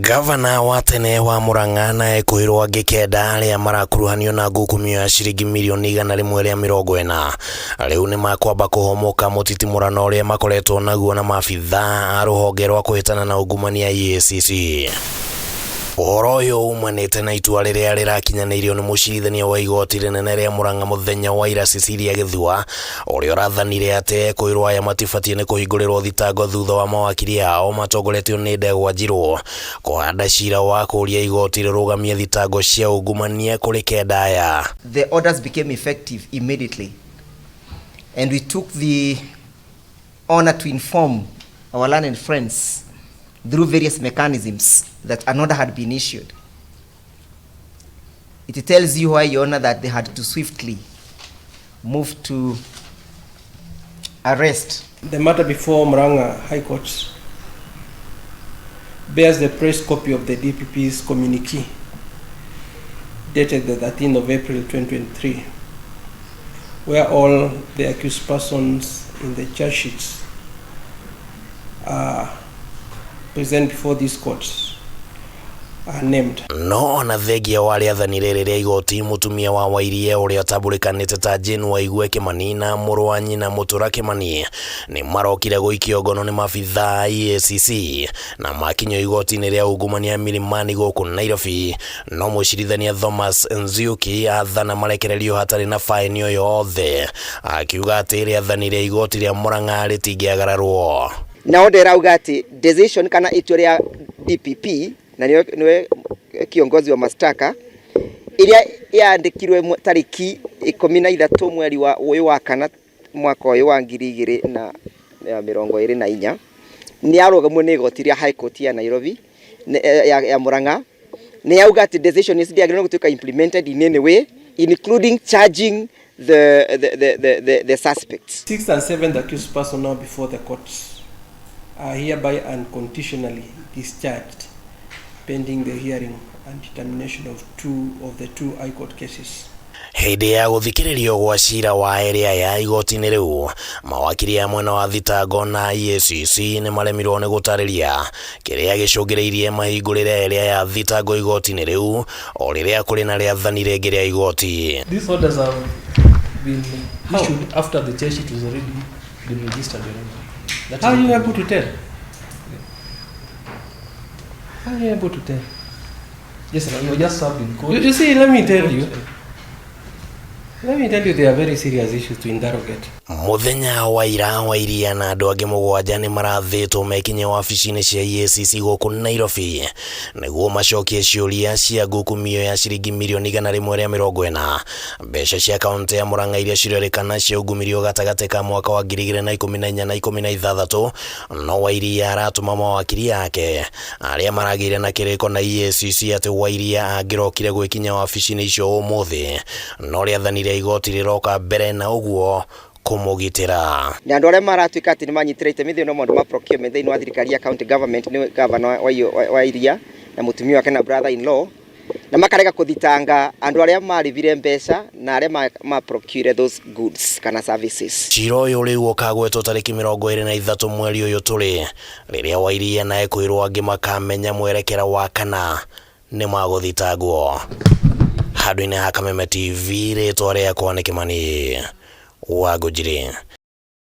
Gavana wa tene wa Murang'a na ekũĩrwo angĩ 9 arĩa marakuruhanio na ngukumio ya ciringi mirioni 140 rĩu nĩ makwamba kũhũmũka mũtitimũrano ũrĩa makoretwo naguo na maabithaa a rũhonge rwa kũhĩtana na ungumania EACC. Ũhoro ũyũ umanĩte na itua rĩrĩa rĩrakinyanĩirio nĩ mũcirithania wa igoti rĩnene rĩa Murang'a mũthenya wa ira Cecilia Gĩthua, ũrĩa ũrathanire atĩ ekũĩrwo aya matibatiĩ nĩ kũhingũrĩrwo thitango thutha wa mawakiri ao matongoretio nĩ Ndegwa Njirũ kũhanda cira wa kũũria igoti rĩrũgamie thitango cia ungumania kũrĩ 9 aya. The orders became effective immediately, and we took the honor to inform our learned friends through various mechanisms that an order had been issued. It tells you why, Your Honor, that they had to swiftly move to arrest. The matter before Murang'a High Court bears the press copy of the DPP's communique dated the 13th of April 2023, where all the accused persons in the charge sheets are present before this court are named. No ona thengia wa rĩathani rĩrĩ rĩa igoti, mũtumia wa Wairia ũrĩa ũtambũrĩkanĩte ta Jane Waigue Kimani na mũrũ wa nyina Mũtura Kimani nĩ marokire gũikio ngono nĩ maabithaa a EACC na makinyio igoti-inĩ rĩa ungumania Milimani gũkũ Nairobi, no mũcirithania Thomas Nzioki athana marekererio hatarĩ na faĩni o yothe, akiuga atĩ rĩathani rĩa igoti rĩa Murang'a rĩtingĩagararwo. Na order ĩrauga atĩ decision kana itua rĩa DPP, na niwe kiongozi wa mashtaka, iria yandĩkirwe tariki 13 mweri wa ũyũ wa kana mwaka ũyũ wa 2024, nĩ yarũgamio nĩ igoti rĩa High Court ya Nairobi ya Murang'a. Nĩ yauga atĩ decision ici ndĩagĩrĩirwo gũtuĩka implemented in any way, including charging the suspects. Sixth and seventh accused person now before the courts are hereby unconditionally discharged pending the hearing and determination of two of the two High Court cases. Hĩndĩ ya gũthikĩrĩrio gwa cira wa erĩ aya igoti-inĩ rĩu, mawakiri a mwena wa thitango na EACC nĩ maremirwo nĩ gũtarĩria kĩrĩa gĩcũngĩrĩirie mahingũrĩre erĩ aya thitango igoti-inĩ rĩu o rĩrĩa kũrĩ na rĩathani rĩngĩ rĩa igoti. These orders have been issued after the charge sheet was already been registered, Your Honor. That How is are you able to tell? How are you able to tell? Yes, sir, we were just served in court. You see, let me tell you. Let me tell you, they are very serious issues to interrogate. Mũthenya wa ira, Wairia na andũ angĩ 7 nĩ marathĩtwo mekinye wabici-inĩ cia EACC gũkũ Nairobi nĩguo macokie ciũria cia ngukumio ya ciringi mirioni 140, mbeca cia kaunti ya Murang'a iria cirerĩkana ciaungumirio gatagatĩ ka mwaka wa 2014 na 16. No Wairia aratũma mawakiri ake arĩa maragĩire na kĩrĩko na EACC atĩ Wairia angĩrokire gwĩkinya wabici-inĩ icio ũmũthĩ, no rĩathani rĩa igoti rĩroka mbere na ũguo kũmũgitĩra. Na andũ arĩa maratuĩka atĩ nĩ manyitĩra itemi thĩinĩ wa maũndũ ma procurement thĩinĩ wa thirikari ya county government nĩ governor wa Iria na mũtumia wake na brother in law, na makarega kũthitanga andũ arĩa marĩhire mbeca na arĩa ma procure those goods kana services. Cira ũyũ rĩu ũkagwetwo tarĩki 23 mweri ũyũ tũrĩ, rĩrĩa Wairia na ekũĩrwo angĩ makamenya mwerekera wa kana nĩ magũthitangwo. Handũ-inĩ ha Kameme TV, rĩtwa rĩakwa nĩ Kimani wa Ngũnjiri.